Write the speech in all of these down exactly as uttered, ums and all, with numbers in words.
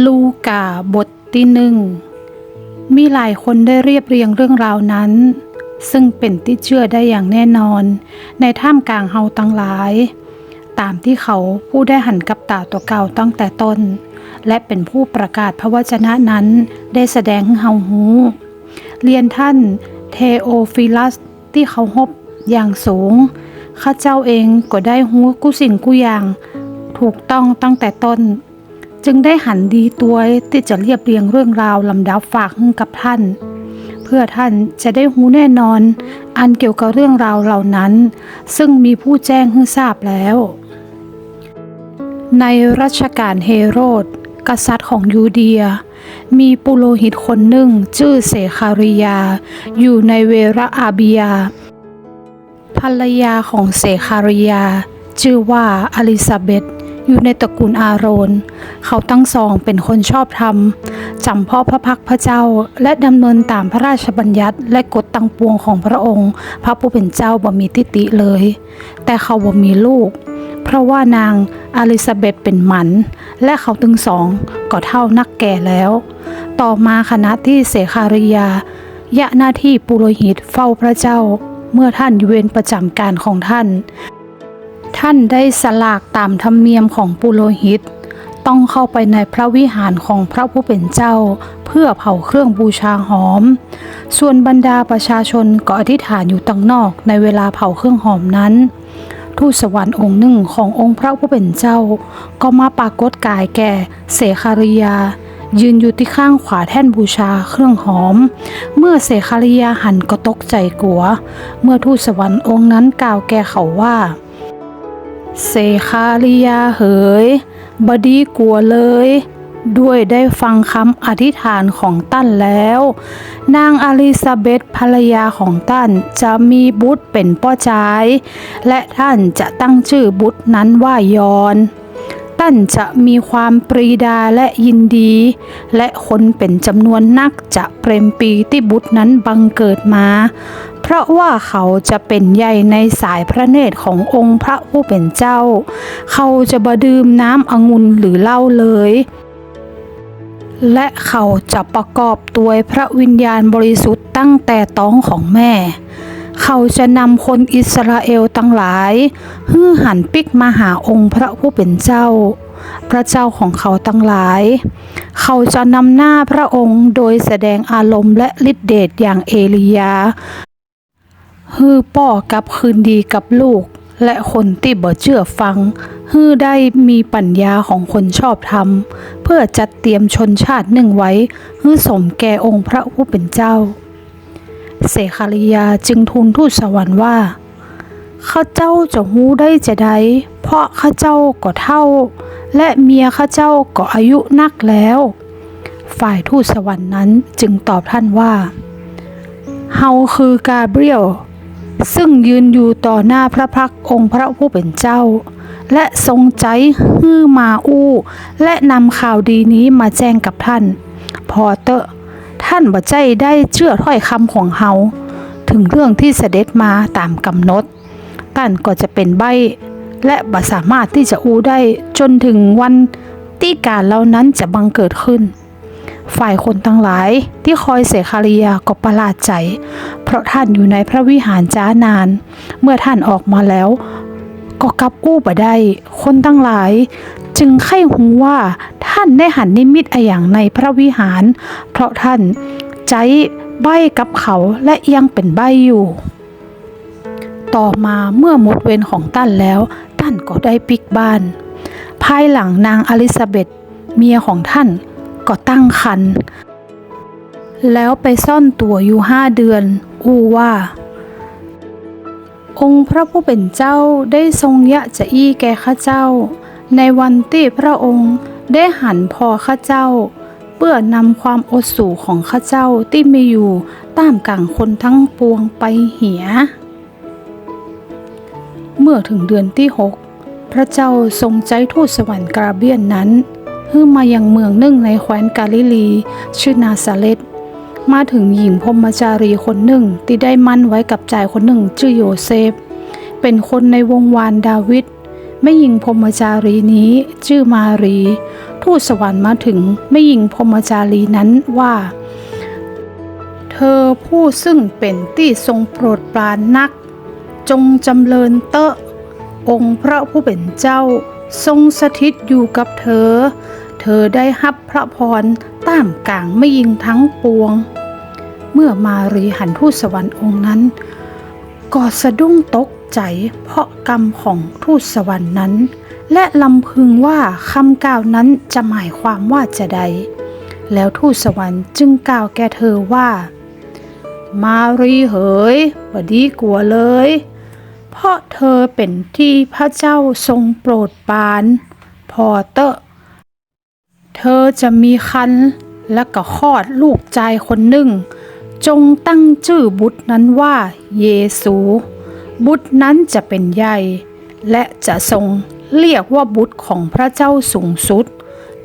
ลูกาบทตี้นึ่ง มีหลายคนได้เรียบเรียงเรื่องราวนั้น ซึ่งเป๋นตี้เจื้อได้อย่างแน่นอน ในท่ามกลางเฮาตังหลาย ต๋ามตี้เขาผู้ได้หันกับต๋าตั๋วเก่าตั้งแต่ต้น และเป๋นผู้ประกาศพระวจนะนั้นได้แสดงหื้อเฮาฮู้ เรียนต้านเธโอฟีลัสตี้เคารพอย่างสูง ข้าเจ้าเองก็ได้ฮู้กู้สิ่งกู้อย่างถูกต้องตั้งแต่ต้น จึงได้หันดีตวยตี้จะเรียบเรียงเรื่องราวลำดับฝากหื้อกับท่าน เพื่อท่านจะได้ฮู้แน่นอนอันเกี่ยวกับเรื่องราวเหล่านั้น ซึ่งมีผู้แจ้งหื้อทราบแล้ว ในรัชกาลเฮโรด กษัตริย์ของยูเดีย มีปุโรหิตคนนึ่งจื้อเศคาริยาห์ อยู่ในเวระอาบียา ภรรยาของเศคาริยาห์จื้อว่าเอลีซาเบธ อยู่ในตระกูลอาโรน เขาตังสองเป๋นคนชอบธรรม จ๋ำเพาะพระพักตร์พระเจ้า และดำเนินต๋ามพระราชบัญญัติและกฎตังปวงของพระองค์ พระผู้เป๋นเจ้าบ่มีตี้ติเลย แต่เขาบ่มีลูก เพราะว่านางเอลีซาเบธเป๋นหมัน และเขาตึงสองก็เฒ่านักแก่แล้ว ต่อมาขณะตี้เศคาริยาห์ เยียะหน้าตี้ปุโรหิตเฝ้าพระเจ้า เมื่อต้านอยู่เวรประจ๋ำก๋านของต้าน ต้านได้สลากต๋ามธรรมเนียมของปุโรหิต ต้องเข้าไปในพระวิหารของพระผู้เป๋นเจ้า เพื่อเผาเครื่องบูชาหอม ส่วนบรรดาประชาชนก็อธิษฐานอยู่ตังนอกในเวลาเผาเครื่องหอมนั้น ทูตสวรรค์องค์นึ่งขององค์พระผู้เป๋นเจ้า ก็มาปรากฏก๋ายแก่เศคาริยาห์ ยืนอยู่ตี้ข้างขวาแท่นบูชาเครื่องหอม เมื่อเศคาริยาห์หันก็ตกใจ๋กั๋ว เมื่อทูตสวรรค์องค์นั้นกล่าวแก่เขาว่า เศคาริยาห์เหย บ่ดีกั๋วเลย ด้วยได้ฟังกำอธิษฐานของต้านแล้ว นางเอลีซาเบธภรรยาของต้านจะมีบุตรเป๋นป้อจาย และต้านจะตั้งจื้อบุตรนั้นว่ายอห์น ต้านจะมีความปรีดาและยินดี และคนเป๋นจ๋ำนวนนักจะเปรมปรีย์ตี้บุตรนั้นบังเกิดมา เพราะว่าเขาจะเป๋นใหญ่ในสายพระเนตรขององค์พระผู้เป๋นเจ้า เขาจะบ่ดื่มน้ำองุ่นหรือเหล้าเลย และเขาจะประกอบตวยพระวิญญาณบริสุทธิ์ตั้งแต่ต๊องของแม่ เขาจะนำคนอิสราเอลตังหลาย หื้อหันปิ๊กมาหาองค์พระผู้เป๋นเจ้า พระเจ้าของเขาตังหลาย เขาจะนำหน้าพระองค์โดยแสดงอารมณ์และฤทธิ์เดชอย่างเอลียาห์ หื้อป้อกลับคืนดีกับลูก และคนตี้บ่เจื้อฟัง หื้อได้มีปั๋ญญาของคนชอบธรรม เพื่อจัดเตรียมชนชาตินึ่งไว้ หื้อสมแก่องค์พระผู้เป๋นเจ้า เศคาริยาห์จึงทูลทูตสวรรค์ว่า ข้าเจ้าจะฮู้ได้จาใด เพราะข้าเจ้าก็เฒ่า และเมียข้าเจ้าก็อายุนักแล้ว ฝ่ายทูตสวรรค์นั้นจึงตอบต้านว่า เฮาคือกาเบรียล ซึ่งยืนอยู่ต่อหน้าพระพักตร์องค์พระผู้เป๋นเจ้า และทรงใจ๊หื้อมาอู้ และนำข่าวดีนี้มาแจ้งกับต้าน ผ่อเต๊อะ ต้านบ่ใจ้ได้เจื้อถ้อยกำของเฮา เถิงเรื่องตี้เสด็จมาต๋ามก๋ำหนด ต้านก็จะเป๋นใบ้ และบ่สามารถตี้จะอู้ได้จ๋นเถิงวันตี้ก๋านเหล่านั้นจะบังเกิดขึ้น ฝ่ายคนตังหลายตี้คอยเศคาริยาห์ก็ประหลาดใจ๋ เพราะต้านอยู่ในพระวิหารจ๊านาน เมื่อต้านออกมาแล้ว ก็กลับอู้บ่ได้ คนตังหลายจึงใค่ฮู้ว่าต้านได้หันนิมิตอะหยังในพระวิหาร เพราะต้านใจ๊ใบ้กับเขาและยังเป๋นใบ้อยู่ ต่อมาเมื่อหมดเวรของต้านแล้ว ต้านก็ได้ปิ๊กบ้าน ภายหลังนางเอลีซาเบธเมียของต้านก็ตั้งครรภ์ แล้วไปซ่อนตั๋วอยู่ห้าเดือน อู้ว่า องค์พระผู้เป๋นเจ้าได้ทรงเยียะจาอี้แก่ข้าเจ้า ในวันตี้พระองค์ได้หันผ่อข้าเจ้า เปื้อนำความอดสูของข้าเจ้าตี้มีอยู่ต้ามก๋างคนตังปวงไปเหีย เมื่อเถิงเดือนตี้หก พระเจ้าทรงใจ๊ทูตสวรรค์กาเบรียลนั้น หื้อมายังเมืองนึ่งในแคว้นกาลิลี จื้อนาซาเร็ธ มาเถิงหญิงพรหมจารีคนนึ่งตี้ได้หมั้นไว้กับจายคนนึ่งจื้อโยเซฟ เป๋นคนในวงศ์วานดาวิด แม่ญิงพรหมจารีนี้จื้อมารีย์ ทูตสวรรค์มาถึงแม่ญิงพรหมจารีย์นั้นว่า เธอผู้ซึ่งเป๋นตี้ทรงโปรดปรานนัก จงจ๋ำเริญเต๊อะ องค์พระผู้เป๋นเจ้าทรงสถิตอยู่กับเธอ เธอได้ฮับพระพรต้ามก๋างแม่ญิงทั้งปวง เมื่อมารีย์หันทูตสวรรค์องค์นั้น ก็สะดุ้งตกใจ๋เพราะกำของทูตสวรรค์นั้น และลำพึงว่าคำกล่าวนั้นจะหมายความว่าจาใด แล้วทูตสวรรค์จึงกล่าวแก่เธอว่า มารีย์เหย บ่ดีกั๋วเลย เพราะเธอเป๋นตี้พระเจ้าทรงโปรดปราน ผ่อเต๊อะ เธอจะมีครรภ์ และก็คลอดลูกจายคนนึ่ง จงตั้งจื้อบุตรนั้นว่าเยซู บุตรนั้นจะเป๋นใหญ่ และจะทรงเรียกว่าบุตรของพระเจ้าสูงสุด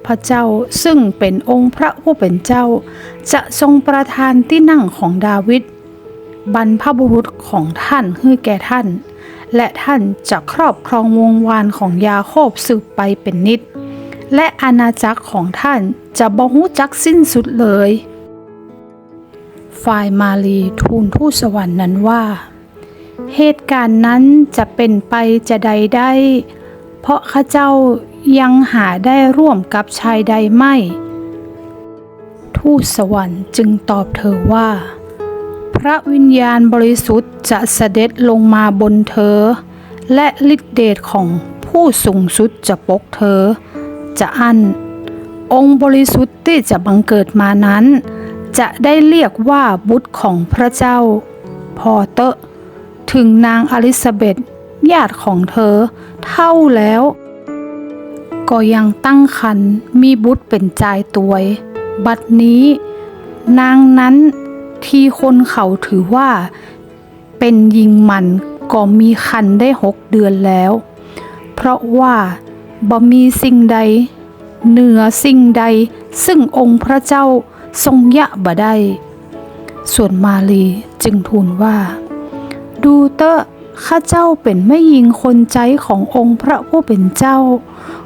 พระเจ้าซึ่งเป๋นองค์พระผู้เป๋นเจ้า จะทรงประทานตี้นั่งของดาวิด บรรพบุรุษของท่านหื้อแก่ท่าน และท่านจะครอบครองวงศ์วานของยาโคบสืบไปเป๋นนิจ และอาณาจักรของท่านจะบ่ฮู้จักสิ้นสุดเลย ฝ่ายมารีย์ทูลทูตสวรรค์นั้นว่า เหตุก๋ารณ์นั้นจะเป๋นไปจาใดได้ เพราะข้าเจ้ายังหาได้ร่วมกับชายใดไม่ ทูตสวรรค์จึงตอบเธอว่า พระวิญญาณบริสุทธิ์จะเสด็จลงมาบนเธอ และฤทธิ์เดชของผู้สูงสุดจะปกเธอ จาอั้น องค์บริสุทธิ์ตี้จะบังเกิดมานั้น จะได้เรียกว่าบุตรของพระเจ้า ผ่อเต๊อะ ถึงนางเอลีซาเบธญาติของเธอเฒ่าแล้ว ก็ยังตั้งครรภ์มีบุตรเป๋นจายตวย บัดนี้นางนั้นที่คนเขาถือว่าเป๋นหญิงหมันก็มีครรภ์ได้หกเดือนแล้ว เพราะว่าบ่มีสิ่งใดเหนือสิ่งใดซึ่งองค์พระเจ้าทรงเยียะบ่ได้ ส่วนมารีย์จึงทูลว่า ดูเต๊อะ ข้าเจ้าเป๋นแม่ญิงคนใจ๊ขององค์พระผู้เป๋นเจ้า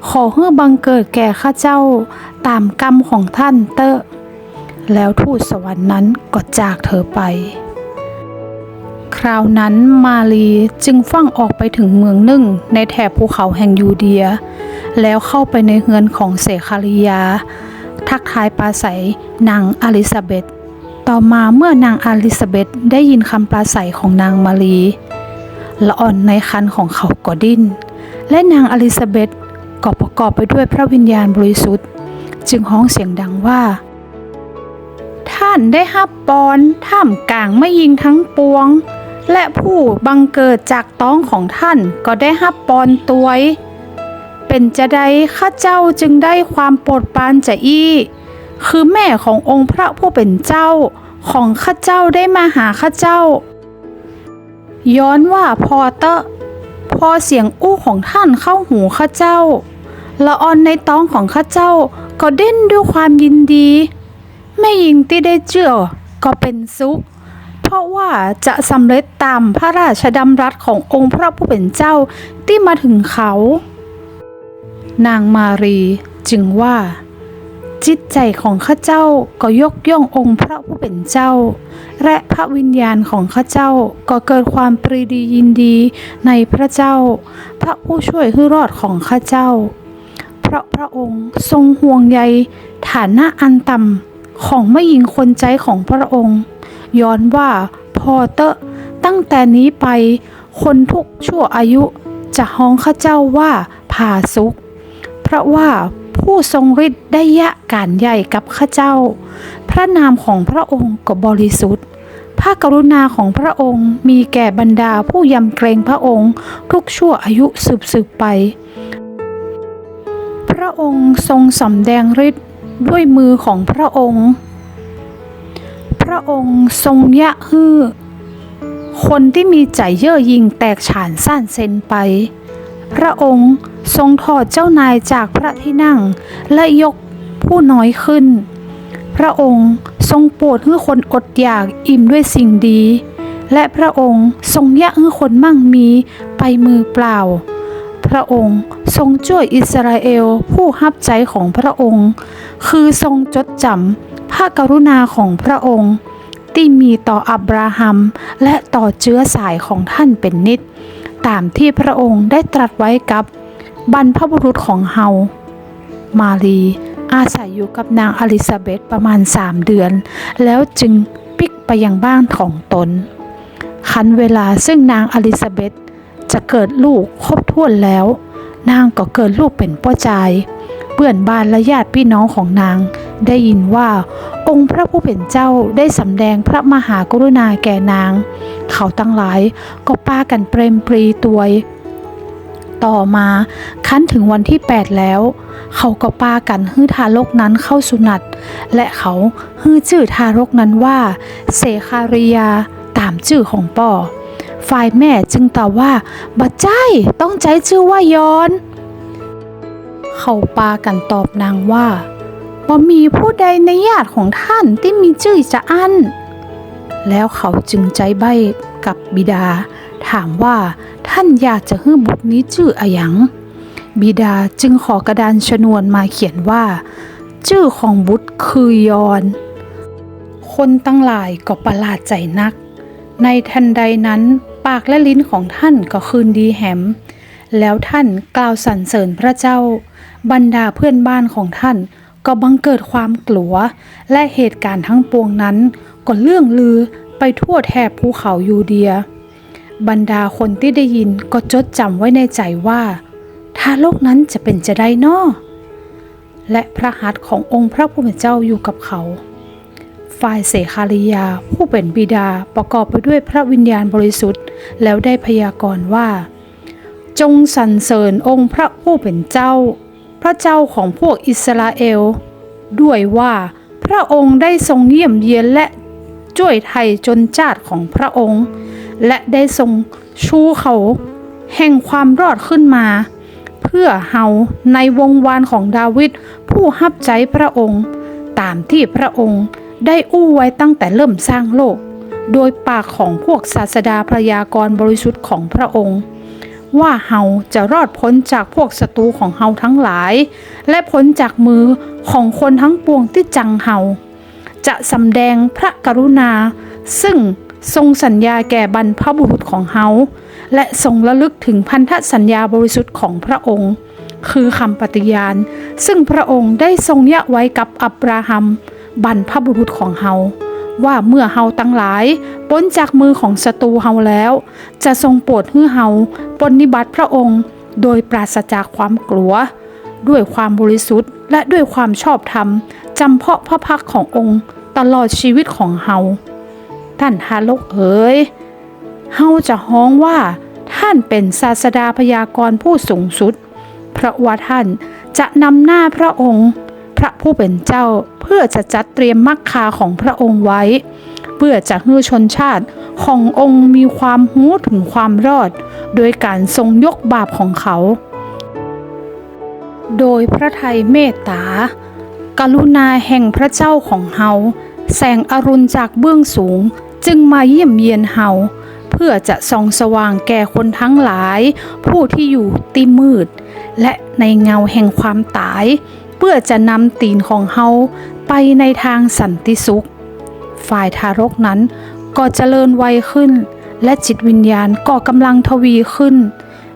ขอหื้อบังเกิดแก่ข้าเจ้าต๋ามกำของท่านเต๊อะ แล้วทูตสวรรค์นั้นก็จากเธอไป คราวนั้นมารีย์จึงฟั่งออกไปถึงเมืองนึ่งในแถบภูเขาแห่งยูเดีย แล้วเข้าไปในเฮือนของเศคาริยาห์ ทักทายปราศรัยนางเอลีซาเบธ ต่อมาเมื่อนางเอลีซาเบธได้ยินกำปราศรัยของนางมารีย์ ละอ่อนในครรภ์ของเขาก็ดิ้น และนางเอลีซาเบธก็ประกอบไปด้วยพระวิญญาณบริสุทธิ์ จึงฮ้องเสียงดังว่า ท่านได้ฮับปอนท่ามกลางแม่ญิงทั้งปวง และผู้บังเกิดจากต๊องของท่านก็ได้ฮับปอนตวย เป๋นจาใดข้าเจ้าจึงได้ความโปรดปรานจาอี้ คือแม่ขององค์พระผู้เป๋นเจ้าของข้าเจ้าได้มาหาข้าเจ้า ย้อนว่าผ่อเต๊อะ พอเสียงอู้ของท่านเข้าหูข้าเจ้า ละอ่อนในต๊องของข้าเจ้าก็ดิ้นด้วยความยินดี แม่ญิงตี้ได้เจื้อก็เป๋นสุข เพราะว่าจะสำเร็จต๋ามพระราชดำรัสขององค์พระผู้เป๋นเจ้าตี้มาถึงเขา นางมารีย์จึงว่า จิตใจ๋ของข้าเจ้าก็ยกย่ององค์พระผู้เป๋นเจ้า และพระวิญญาณของข้าเจ้าก็เกิดความปรีดียินดีในพระเจ้า พระผู้ช่วยหื้อรอดของข้าเจ้า เพราะพระองค์ทรงห่วงใยฐานะอันต่ำของแม่ญิงคนใจ๊ของพระองค์ ย้อนว่าผ่อเต๊อะ ตั้งแต่นี้ไป คนทุกชั่วอายุจะฮ้องข้าเจ้าว่าผาสุก เพราะว่าผู้ทรงฤทธิ์ได้เยียะก๋านใหญ่กับข้าเจ้า พระนามของพระองค์ก็บริสุทธิ์ พระกรุณาของพระองค์มีแก่บรรดาผู้ยำเกรงพระองค์ทุกชั่วอายุสืบๆ ไป พระองค์ทรงสำแดงฤทธิ์ด้วยมือของพระองค์ พระองค์ทรงเยียะหื้อคนตี้มีใจ๋เย่อหยิ่งแตกฉานซ่านเซนไป พระองค์ทรงถอดเจ้านายจากพระที่นั่ง และยกผู้น้อยขึ้น พระองค์ทรงโปรดหื้อคนอดอยากอิ่มด้วยสิ่งดี และพระองค์ทรงเยียะหื้อคนมั่งมีไปมือเปล่า พ พระองค์ทรงจ้วยอิสราเอลผู้ฮับใจ๊ของพระองค์ คือทรงจดจ๋ำพระกรุณาของพระองค์ตี้มีต่ออับราฮัมและต่อเจื๊อสายของต้านเป๋นนิจ ต๋ามตี้พระองค์ได้ตรัสไว้กับบรรพบุรุษของเฮา มารีย์อาศัยอยู่กับนางเอลีซาเบธประมาณสามเดือน แล้วจึงปิ๊กไปยังบ้านของตน คันเวลาซึ่งนางเอลีซาเบธจะเกิดลูกครบถ้วนแล้ว นางก็เกิดลูกเป๋นป้อจาย เปื้อนบ้านและญาติพี่น้องของนางได้ยินว่าองค์พระผู้เป๋นเจ้าได้สำแดงพระมหากรุณาแก่นาง เขาตังหลายก็ปากั๋นเปรมปรีตวย ต่อมาคันถึงวันตี้แปดแล้ว เขาก็ปากั๋นหื้อทารกนั้นเข้าสุหนัต และเขาหื้อจื้อทารกนั้นว่าเศคาริยาห์ต๋ามจื้อของป้อ ฝ่ายแม่จึงตอบว่า บ่ใจ้ ต้องใจ๊จื้อว่ายอห์น เขาปากั๋นตอบนางว่า บ่มีผู้ใดในญาติของต้านตี้มีจื้อจาอั้น แล้วเขาจึงใจ๊ใบ้กับบิดา ถามว่า ต้านอยากจะหื้อบุตรนี้จื้ออะหยัง บิดาจึงขอกระดานชนวนมาเขียนว่า จื้อของบุตรคือยอห์น คนตังหลายก็ประหลาดใจ๋นัก ในทันใดนั้นปากและลิ้นของต้านก็คืนดีแหม แล้วต้านกล่าวสรรเสริญพระเจ้า บรรดาเปื้อนบ้านของต้านก็บังเกิดความกลัว และเหตุก๋ารณ์ทั้งปวงนั้นก็เลื่องลือไปทั่วแถบภูเขายูเดีย บรรดาคนตี้ได้ยินก็จดจ๋ำไว้ในใจ๋ว่า ทารกนั้นจะเป๋นจาใดน้อ และพระหัตถ์ขององค์พระผู้เป๋นเจ้าอยู่กับเขา ฝ่ายเศคาริยาห์ผู้เป๋นบิดาประกอบไปด้วยพระวิญญาณบริสุทธิ์ แล้วได้พยากรณ์ว่า จงสรรเสริญองค์พระผู้เป๋นเจ้า พระเจ้าของพวกอิสราเอล ด้วยว่าพระองค์ได้ทรงเยี่ยมเยียนและจ้วยไถ่ชนชาติของพระองค์ และได้ทรงชูเขาแห่งความรอดขึ้นมา เพื่อเฮาในวงศ์วานของดาวิดผู้ฮับใจ๊พระองค์ ต๋ามตี้พระองค์ได้อู้ไว้ตั้งแต่เริ่มสร้างโลก โดยปากของพวกศาสดาพยากรณ์บริสุทธิ์ของพระองค์ ว่าเฮาจะรอดพ้นจากพวกศัตรูของเฮาทั้งหลาย และพ้นจากมือของคนทั้งปวงตี้จังเฮา จะสำแดงพระกรุณา ซึ่งทรงสัญญาแก่บรรพบุรุษของเฮา และทรงระลึกถึงพันธสัญญาบริสุทธิ์ของพระองค์ คือคำปฏิญาณ ซึ่งพระองค์ได้ทรงเยียะไว้กับอับราฮัม บรรพบุรุษของเฮา ว่าเมื่อเฮาตังหลายป๊นจากมือของศัตรูเฮาแล้ว จะทรงโปรดหื้อเฮาปรนนิบัติพระองค์ โดยปราศจากความกลัว ด้วยความบริสุทธิ์ และด้วยความชอบธรรม จำเพาะพระพักตร์ขององค์ตลอดชีวิตของเฮา ต้านทารกเอ๋ย เฮาจะฮ้องว่าต้านเป๋นศาสดาพยากรณ์ผู้สูงสุด เพราะว่าต้านจะนำหน้าพระองค์ พระผู้เป๋นเจ้า เพื่อจะจัดเตรียมมัคคาของพระองค์ไว้ เพื่อจะหื้อชนชาติขององค์มีความฮู้ถึงความรอด โดยก๋านทรงยกบาปของเขา โดยพระทัยเมตต๋า กรุณาแห่งพระเจ้าของเฮา แสงอรุณจากเบื้องสูงจึงมาเยี่ยมเยียนเฮา เพื่อจะส่องสว่างแก่คนทั้งหลายผู้ที่อยู่ตี้มืด และในเงาแห่งความต๋าย เพื่อจะนำตี๋นของเฮาไปในตางสันติสุข ฝ่ายทารกนั้นก็เจริญวัยขึ้น และจิตวิญญาณก็กำลังทวีขึ้น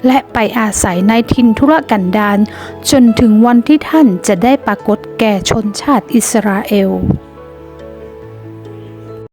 และไปอาศัยในถิ่นทุรกันดาร จนถึงวันที่ต้านจะได้ปรากฏแก่ชนชาติอิสราเอล